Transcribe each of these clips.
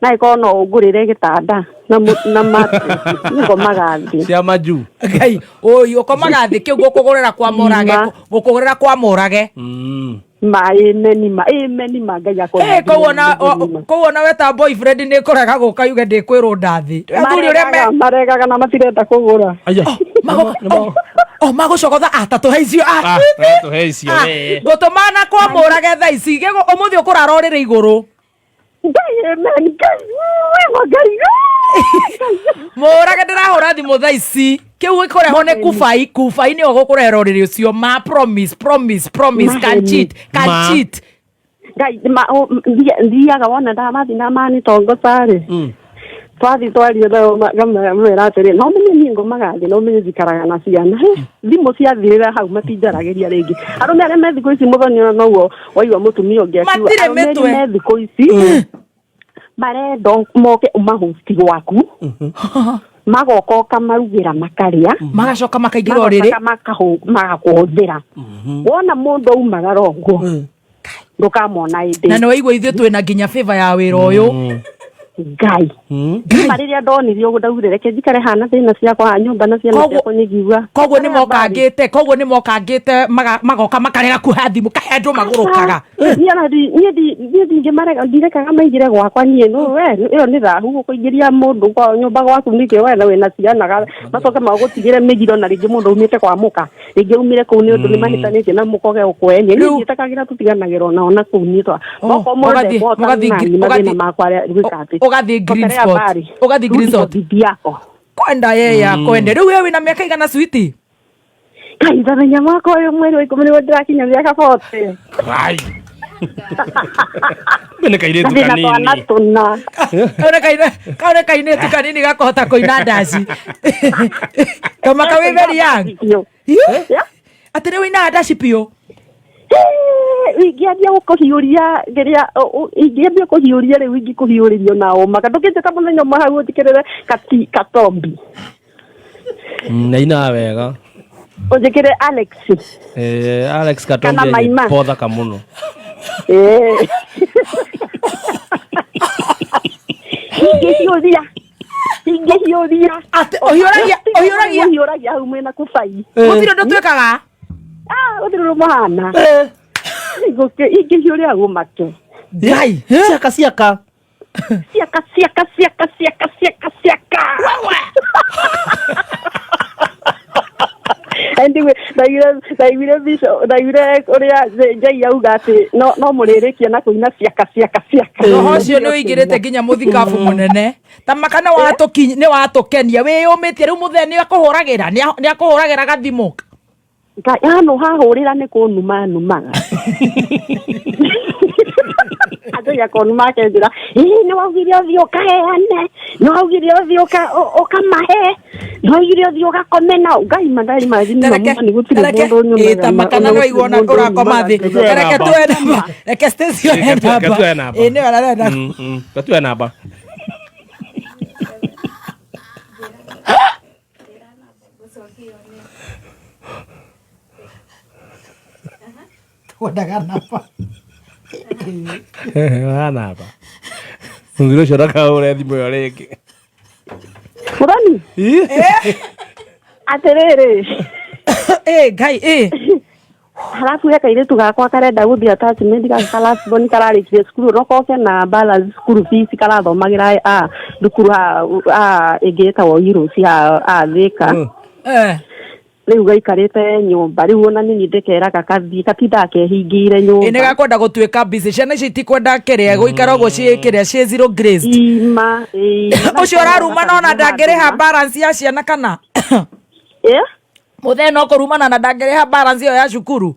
Na ĩkorwo no ũngũrĩre gĩtanda na na mattress, ngomaga thĩ. Cia majuu. Ngai ũi ũkomaga thĩ kĩu ngũkũgũrĩra kwa mũrage. Ma. Ngũkũgũrĩra kwa mũrage. Ma ĩmeni ma ĩmeni ma Ngai akwa. Eh, koguo ona we ta boyfriend nĩ kũrega gũka yuge ndĩkwĩrũnda thĩ. Athuri ũrĩa me Maregaga, maregaga na matirenda kũgũra. Aya. O magũcogotha atatũhe icio. Ah, tũhe icio we. Ngũtũmana kwa mũrage thaa ici gĩgũ ũmũthĩ ũkũrara ũrĩrĩ igũrũ. Ngai amen Ngai wĩwa Ngai. Mũrage ndĩrahũra thimũ thaa ici kĩu gĩkũrehwo nĩ kubai kubai nĩyo gũkũrehera ũrĩrĩ ũcio ma promise promise promise can Maheni. cheat can Ma. cheat. Ngai thiaga wona ndamathi na manitongoca rĩ twathi twaria nao ngamwĩra atĩrĩ no menye niĩ ngomaga thĩ no menye njikaraga na ciana. Thimũ ciathirĩra hau matinjaragĩria rĩngĩ. Arũme arĩa me thikũ ici mũthoni ona noguo waigua mũtumia ũngĩ akiuga Matirĩ arũme mĩtwe. arĩa me thikũ ici marenda moke ũmahosti gwaku magoka ũkamarugĩra makarĩa Magacoka makaingĩra ũrĩrĩ. magoka magakũhũthĩra. Wona mũndũ aumagara ũguo ndũkamona ĩndĩ. Na nĩ waigua ithuĩ twĩna nginya favor ya wĩra ũyũ. Ngai ma rĩrĩa ndonire ũguo ndaugire reke njikare haha na thĩna ciakwa haha nyũmba na ciana ciakwa nyigiua. Koguo nĩ mokangĩte koguo nĩ mokangĩte magoka makarega kuoya thimũ kahe andũ magũrũkaga. Niĩ ona niĩ ndingĩmarega ndirekaga maingĩre gwakwa niĩ no we ĩyo nĩ thahu gũkũingĩria mũndũ kwa nyũmba gwaku nĩkĩ we na wĩna ciana macoke magũtigĩre mĩgiro na rĩngĩ mũndũ aumĩte kwa mũka rĩngĩ aumire kũu nĩ ũndũ nĩ mahĩtanĩtie na mũka ũge ũkwenye niĩ ndiĩtĩkagĩra tũtiganagĩrwo nao na kũu niĩ twa Oh, okorwo mũndũ ndekũhota nani mathĩna makwa arĩa gwĩka atĩ ũgathiĩ green Potelea spot. mbali. Ũgathiĩ green Rudi kwa spot. bibi yako. Kwenda yeye akwende rĩu we wĩna mĩaka igana switi? Ngai mũthenya mwaka ũyũ mweri wa 10 nĩguo ndĩrakinya mĩaka 40. Ai. Mbe nĩ kairĩtu Ndĩ na twana kanini. tũna. Kau nĩ kairĩtu kanini gakũhota kũina ndaci. Kamaka wĩ very young. Biũ. Ih, Yeah. Atĩ nĩ wĩinaga ndaci biũ. Ingĩambia gũkũhiũria kĩrĩa ingĩambia kũhiũria rĩu ingĩkũhiũrĩrio na ũmaka ndũkĩnjĩta mũthenya ũmwe hau ũnjĩkĩrĩre kati katombi. Na inaga wega. Ũnjĩkĩre Alex. Eh, Alex Katombi Kana Maima. nyĩmbo thaka mũno. Eh. Ingĩhiũria ingĩhiũria Atĩ ũhiũragia ũhiũragia ũhiũragia hau mwĩna kubai. Gũtirĩ ũndũ twĩkaga. Ah, gũtirĩ ũndũ mũhana. Ingĩhiũria hau ũmake. Ngai. Ciaka ciaka. Ciaka ciaka ciaka ciaka ciaka ciaka. Anyway, ndaiguire mbica ndaiguire ũrĩa Njai auga atĩ no no mũrĩrĩkia na kũina ciaka ciaka ciaka. Roho ũcio nĩ ũingĩrĩte nginya mũthikabu mũnene. Ta maka nĩ watũkenia wĩyũmĩtie rĩu mũthee nĩ akũhũragĩra nĩ akũhũragĩra gathimũ. Ngai hano hahũrĩra nĩ kũnuma numaga. Andũ akonuma akenjĩra ĩĩ nĩ waugire ũthiĩ ũkaheane nĩ waugire ũthiĩ ũkamahe nĩ waugire ũthiĩ ũgakome nao. Ngai ma ndaimagine nĩ gũtirĩ mũndũ Ĩ, ta maka na nĩ waigua ona ũrakoma thĩ. Tuoe Reke namba. tuoe namba. Reke Stacy oe namba. Tuoe namba. Ĩ, nĩwe ararenda. Tuoe namba. Twendaga namba. Oya namba. Mũthuri ũcio ndakahũre thimũ ĩyo rĩngĩ. Mũrani atĩrĩrĩ. Ĩ, Ngai ĩ. Halafu he kairĩtu gakwa karenda gũthiĩ attachment gaka ka last born kararĩkirie cukuru no koke na balance school fees karathomagĩra a thukuru a ĩngĩ ĩtagwo Heroes a Thĩka. Rĩu gaikarĩte nyũmba rĩu ona nĩ niĩ ndĩkeraga kathiĩ katindaga kehingĩire Ĩ, nĩ nyũmba. gakwenda gũtuĩka busy. Ciana ici itikwenda kĩrĩa gũikara ũguo ciĩ kĩrĩa ciĩ zero grazed. Ima ĩ. Ũcio ũrarumana ona ndangĩrĩha balance ya ciana kana? Ĩ? Mũthee no kũrumana na ndangĩrĩha balance ĩyo ya cukuru.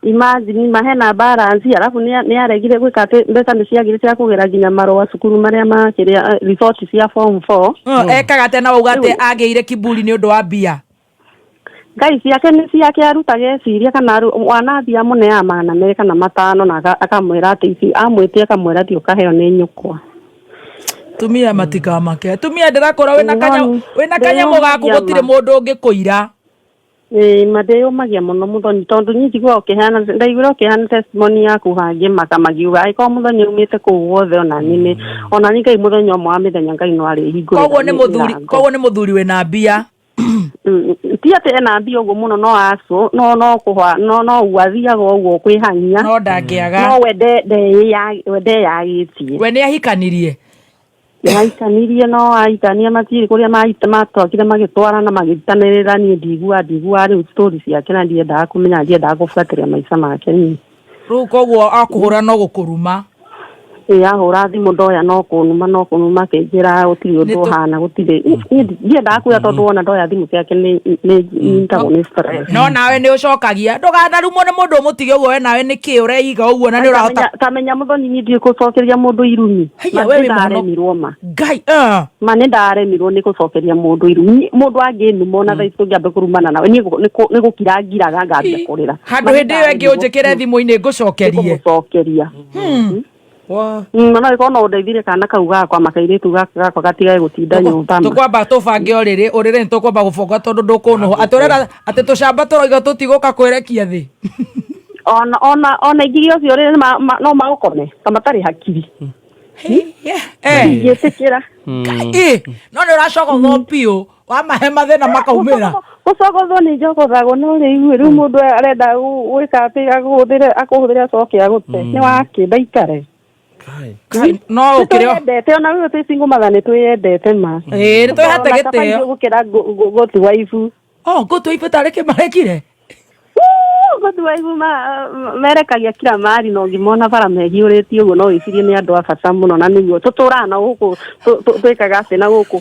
Imagine ma hena balance alafu nĩ aregire gwĩka atĩ mbeca nĩ ciagire cia kũgĩra nginya marũa cukuru marĩa ma kĩrĩa resort cia form 4. Ekaga atĩa na wauga atĩ agĩire kiburi nĩ ũndũ wa mbia? Ngai ciake nĩ ciake arutaga eciria kana mwana athiĩ amũneaga 200 kana 500 na akamwĩra atĩ ici amwĩtie akamwĩra thiĩ ũkaheo nĩ nyũkwa. Tumia matikamake. Tumia ndĩrakũra wĩna kanyamũ gaku gũtirĩ mũndũ ũngĩkũira. Ĩĩ ma ndĩyũmagia mũno Mũthoni, tondũ niĩ njiguaga ũkĩheana, ndaiguire ũkĩheana testimony yaku hangĩ maka magiuga angĩkorwo Mũthoni aumĩte kũu guothe ona niĩ nĩ ona niĩ Ngai mũthenya ũmwe wa mĩthenya Ngai no arĩhingũrĩra Koguo nĩ mũthuri, mĩrango. koguo nĩ mũthuri wĩna mbia. Ti atĩ ena mbia ũguo mũno, no acu no no kũhwa no no ũguo athiaga ũguo kwĩhang'ia, No ndangĩaga. No we we ndeyagĩtie. We nĩ ahikanirie? Nĩaikanirie, no aikania matirĩ kũrĩa matwakire magĩtwarana magĩtanĩrĩra. Niĩ ndiguaga rĩu story ciake na ndiendaga kũmenya, ndiendaga kũbuatĩrĩra maica make niĩ. Rĩu koguo akũhũra no gũkũruma? Ĩ, ahũra thimũ ndoya no kũnuma, no kũnuma, akĩnjĩra gũtirĩ ũndũ ũhana, gũtirĩ. Niĩ ndiendaga kuoya tondũ wona ndoya thimũ ciake nĩ nyitagwo nĩ stress. No nawe nĩ ũcokagia, ndũkanarumwo nĩ mũndũ, ũmũtige ũguo. We nawe nĩ kĩ ũreiga ũguo na nĩ ũrahota? Tamenya Mũthoni, niĩ ndiũĩ gũcokeria mũndũ irumi. Haiya, Ma we nĩ wĩ mũhono- ndaremirwo ma. Ngai. Ma nĩ ndaremirwo nĩ gũcokeria mũndũ irumi. Mũndũ angĩnuma ona thaa ici tũngĩamba kũrumana nawe, niĩ nĩ gũkira ngiraga ngambia kũrĩra. Handũ Ma nĩ hĩndĩ ĩyo ĩngĩ ndaremirwo ũnjĩkĩre biũ thimũ-inĩ nĩ ngũcokerie. Kũmũcokeria. Wa. Na no ĩkorwo no ũndeithire kana kau gakwa makairĩtu gaka gakwa gatigage gũtinda nyũmba ma. Tũkwamba tũbange ũrĩrĩ, ũrĩrĩ nĩ tũkwamba gũbanga tondũ ndũkũnũhwo atĩ ũrera atĩ tũcamba tũroiga tũtigũka kwĩrekia thĩ. Ona ingĩgĩa ũcio rĩrĩ no maũkome ta matarĩ hakiri. Ingĩtĩkĩra. Ĩ, no nĩ ũracogothwo biũ, wamahe mathĩna makaumĩra. Gũcogothwo nĩ njogothagwo, no rĩu mũndũ arenda gwĩka atĩ akũhũthĩre acoke agũte nĩ wake ndaikare. Kai. Ngai, no ũkĩrĩ Nĩtwĩyendete ona rĩu twĩ single mother, nĩtwĩyendete ma. Ĩ, nĩ twĩhete Ona kaba gĩtĩo. ithuĩ gũkĩra good wife. Oh, ngũtũ ibu tarĩ kĩ marekire? Good wife merekagia kila mahali na ũngĩmona bara mehiũrĩtie ũguo no wĩcirie nĩ andũ a bata mũno, na nĩguo tũtũraga na gũkũ twĩkaga atĩ na gũkũ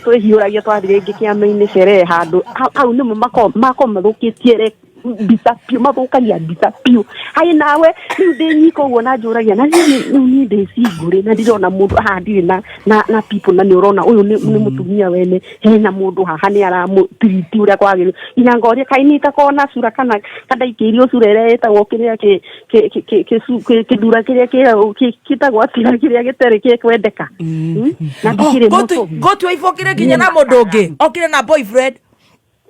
twĩhiũragia twathiĩ rĩngĩ kĩama-inĩ sherehe handũ hau nĩmo makoragwo mathũkĩtie mbica biũ, mathũkagia mbica biũ. Haĩ nawe rĩu ndĩ nyika ũguo na njũragia na niĩ rĩu niĩ ndĩ single rĩ, na ndirona mũndũ haha, ndirĩ na people, na nĩ ũrona ũyũ nĩ mũtumia wene hena mũndũ haha nĩ aramũtiriti ũrĩa kwagĩrĩire, nginya ngoria kaĩ niĩ itakoragwo na cura kana kandaikĩirio cura ĩrĩa ĩtagwo kĩrĩa kĩthura kĩrĩa kĩtagwo atĩa, kĩrĩa gĩtarĩ gĩkwendeka? Na ndikĩrĩ mũtũmi. Ngũtũ ibu okire nginya na mũndũ ũngĩ, okire na boyfriend?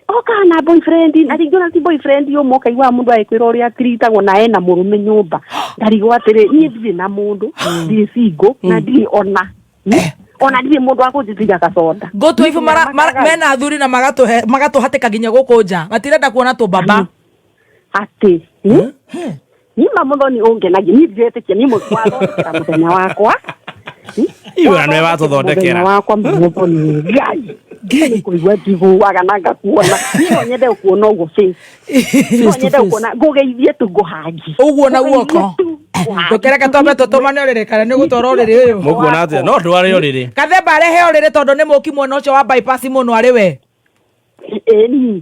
Okaga na boyfriend, na rĩngĩ ona ti boyfriend ũmwe, ũkaigua mũndũ agĩkwĩra ũrĩa atiritagwo na ena mũrũme nyũmba. Ndarigwo atĩrĩ, niĩ ndirĩ na mũndũ, ndirĩ single na ndirĩ ona ndirĩ mũndũ wa kũnjĩtĩria gacoda. Ngũtũ ibu mena athuri na magatũhe magatũhatĩka nginya gũkũ nja, matirenda kuona tũmbamba. Atĩ niĩ ma Mũthoni ũngenagia, niĩ ndiretĩkia niĩ wathondekera mũthenya wakwa. Iwe na nĩwe watũthondekera. Mũthenya wakwa Mũthoni, Ngai nĩ kũigua njiguaga na ngakuona. Niĩ no nyende gũkuona ũguo face, no nyende gũkuona ngũgeithie tu, ngũhangi. Ũguo na guoko. Ndũkereke twambe tũtũmane ũrĩrĩ kana nĩ ũgũtwara ũrĩrĩ ũyũ. Mũkuona atĩa? No ndware ũrĩrĩ. Kathemba arehe ũrĩrĩ tondũ nĩ mũki mwena ũcio wa bypass mũno arĩ we. Ĩni.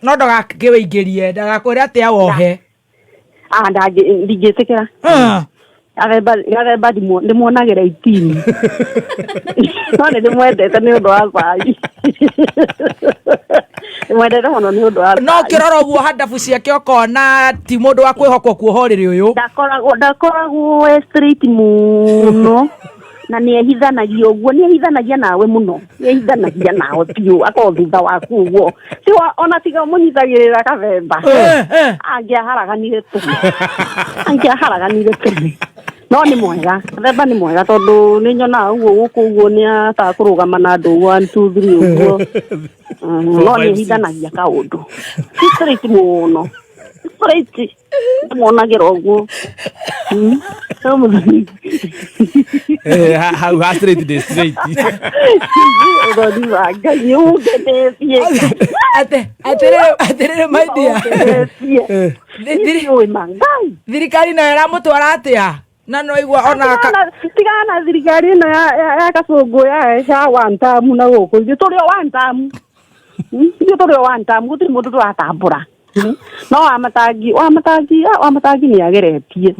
No ndagakĩwĩingĩrie, ndagakwĩre atĩ awohe. Ah, ndingĩtĩkĩra. Gathemba ndĩmuonagĩra itini, no nĩ ndĩmwendete nĩ ũndũ wa cai, ndĩmwendete mũno nĩ ũndũ wa No cai. ũkĩrora ũguo handabu ciake ũkona ti mũndũ wa kwĩhokwo kuoha ũrĩrĩ ũyũ. Ndakoragwo e straight mũno na nĩ ehithanagia ũguo, nĩ ehithanagia nawe mũno, nĩ ehithanagia nawe biũ, akorwo thutha waku ũguo. Ona tiga mũnyitagĩrĩra kathemba, angĩaharaganire tene, angĩaharaganire tene. No nĩ mwega, kathemba nĩ mwega tondũ nĩ nyonaga ũguo gũkũ ũguo nĩ ataga kũrũgama na andũ ũguo one two three ũguo. No nĩ Five, six. ehithanagia kaũndũ, ti straight mũno, ti straight, ndĩmuonagĩra ũguo. No mũthoni. Hau ha straight ndĩ straight. Ũthoni wa Ngai nĩ ũngenetie. Atĩrĩrĩ my dear. Ũngenetie. Nĩũĩ ma Ngai. Thirikari nayo ĩramũtwara atĩa na no igua ona Tigana na thirikari ĩno ya kacũngũ ya one term na gũkũ ithuĩ tũrĩ o one term. Ithuĩ tũrĩ o one term, gũtirĩ mũndũ tũratambũra. No Wamatangi nĩ ageretie.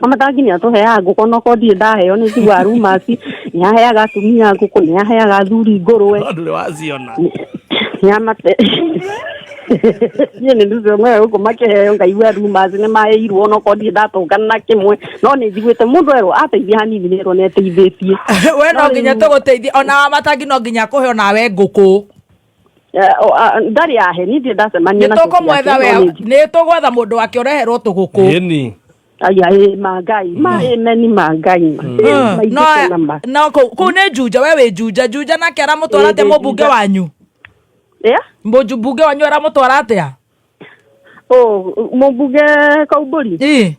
Wamatangi nĩ atũheaga ngũkũ, onokorwo ndirĩ ndaheo, nĩ njiguaga rumors nĩ aheaga atumia ngũkũ, nĩ aheaga athuri ngũrwe. No ndũrĩ waciona. Nĩamate niĩ nĩ ndĩcionaga gũkũ makĩheo, ngaigua rumors nĩ maheirwo, onokorwo ndirĩ ndatũngana na kĩmwe, no nĩ njiguĩte mũndũ erwo ateithia hanini nĩ erwo nĩ ateithĩtie. We no No nginya rĩu- tũgũteithie, ona Wamatangi no nginya akũhe onawe ngũkũ. Ndarĩ ahe niĩ ndirĩ ndacemania nä na tå kå mwetha we nä tå gwetha må ndå wake å reherwo tå gå kå Ĩni. Aya ĩ mangai ma ĩmeni mangai ma maingĩ na ma. No kå u nä Juja, we wä Juja, Juja nake aramå twara Ĩ, atä ndĩ må mbunge Juja. wanyu? Yeah? Mbunge wanyu aramå twara atä a? Oh, mũmbunge Kaumbũri. Ĩ.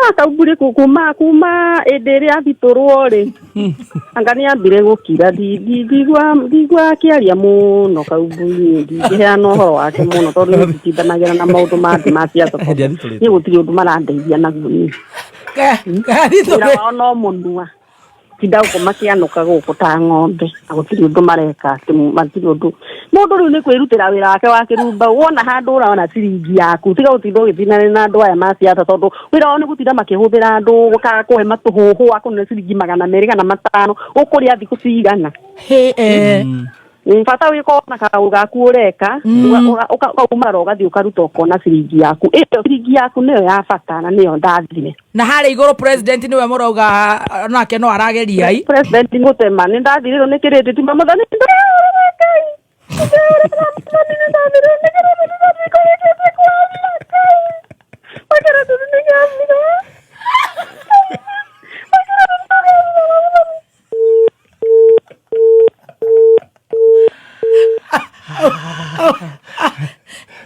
Ah, Kaumbũri kuma ĩndĩ ĩrĩa athitũrwo rĩ, anga nĩ ambire gũkira, ndigua akĩaria mũno Kaumbũri, ndingĩheana ũhoro wake mũno tondũ nĩ nditindanagĩra na maũndũ mangĩ ma siasa Hĩndĩ tondũ athitũrĩtwo. niĩ gũtirĩ ũndũ marandeithia naguo niĩ. Wĩra wao no mũnua tinda gũkũ makĩanũka gũkũ ta ng'ombe na gũtirĩ ũndũ mareka, atĩ matirĩ ũndũ. Mũndũ rĩu nĩ kwĩrutĩra wĩra wake wa kĩrumba, wona handũ ũrona ciringi yaku, tiga gũtinda ũgĩtindanĩra na andũ aya ma siasa tondũ wĩra wao nĩ gũtinda makĩhũthĩra andũ gũkaga kũhe matũhũhũ akũnene ciringi 200 kana 500 ũkũrĩa thikũ cigana. Bata wĩkorwo na kaũndũ gaku ũreka, ũkaumara ũgathiĩ ũkaruta ũkona ciringi yaku, ĩyo ciringi yaku nĩyo ya bata na nĩyo ndathime. Na harä igå rå president nä we må rauga nake no arageria i? President ngutema nä ndathirĩrwo nĩ kĩrĩndĩ tuma mũthoni.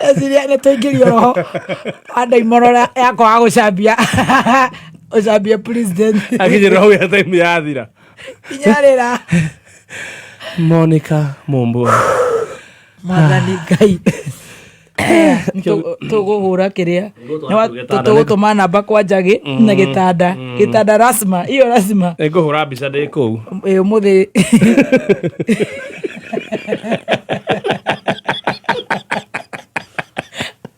Eciria nä tå ingä rio roho wa ndaimono yakwaga gå cambia gå cambia president. Akinyĩrwo hau ya time yathira. Inyarä ra. Monica Mumbua. Mwathani Ngai, tå gå hå ra kä rä a tå gå tå ma namba kwa njagä na gä tanda gä tanda rasma iyo rasma. Nĩngũhũra mbica ndĩ kũu. Ä å må thä.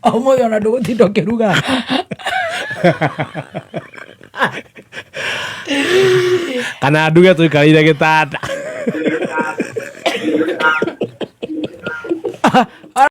Å må thä ona ndå gå tinda å kä ruga. Kana nduge tũikarĩire gĩtanda.